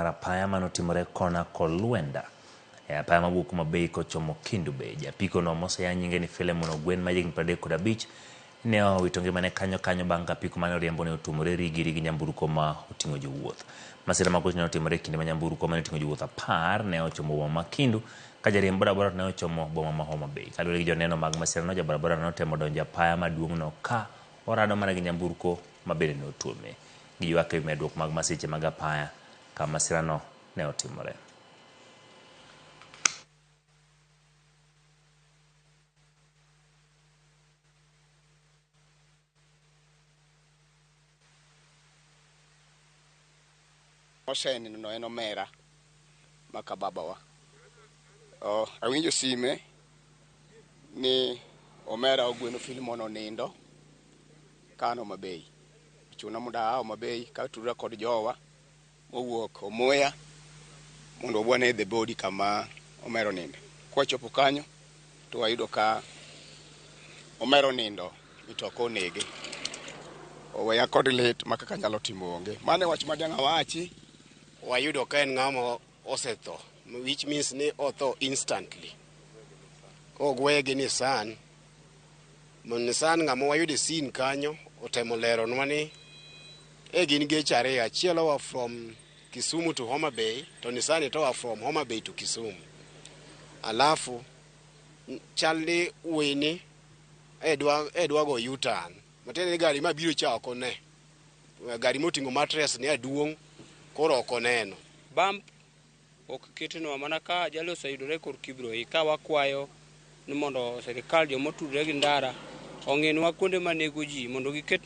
mar apaya manotimore kona Kolwenda e apaya mawuok Homa Bay kochomo Kendu Bay. Japiko no moseya nyinge ni Philemon Ogwen ma jahigni 35 ne owito ngimane kanyo kanyo bang' ka apiko mane oriembo ne otuomore rigiri gi nyamburko ma oting'o jowuoth. Masira ma gochno ne otimore e kinde ma nyamburko mane oting'o jowuoth 10 ne ochomo boma ma Kendu ka jariemb bodaboda to ne ochomo boma ma Homa Bay. Kaluwore gi joneno mag masirano, jabodaboda no notemo donjo e apaya maduong'no ka orado mana gi nyamburko ma bende ne otuome. Giywak ewi medruok mag masiche mag apaya ka masirano ne otimore. Osenino no en omera maka babawa. Oh, awinjo sime ni omera Ogweno Philemon onindo ka an Homa Bay. Ochuna mondo aa Homa Bay ka tudra kod jowa mowuok Omuya mondo wane the body kama omera oninde. Kwachopo kanyo to wayudo ka omera onindo mitoka onege. Oweya kod lit ma kaka anyalo timo onge. Mano e wach ma dang' awachi. Wayudo ka en ng'ama osetho, which means ni otho instantly. Kogweye gi Nissan, Nissan ng'ama wayudo e scene kanyo otemo leronwa ni e gin geche ariyo, achiel oa from Kisumu to Homa Bay to Nissan to oa from Homa Bay to Kisumu. Alafu chal ni wuoyini e dwa go U-turn, matiende ni gari mabiro cha ok one. Gari moting'o mattress ni aduong' koro ok oneno. Bump ok ketnwa mana ka ajali oseyudore kor kibro i ka wakwayo ni mondo sirikal joma otudore gi ndara ong'inwa kuonde manego ji mondo giket.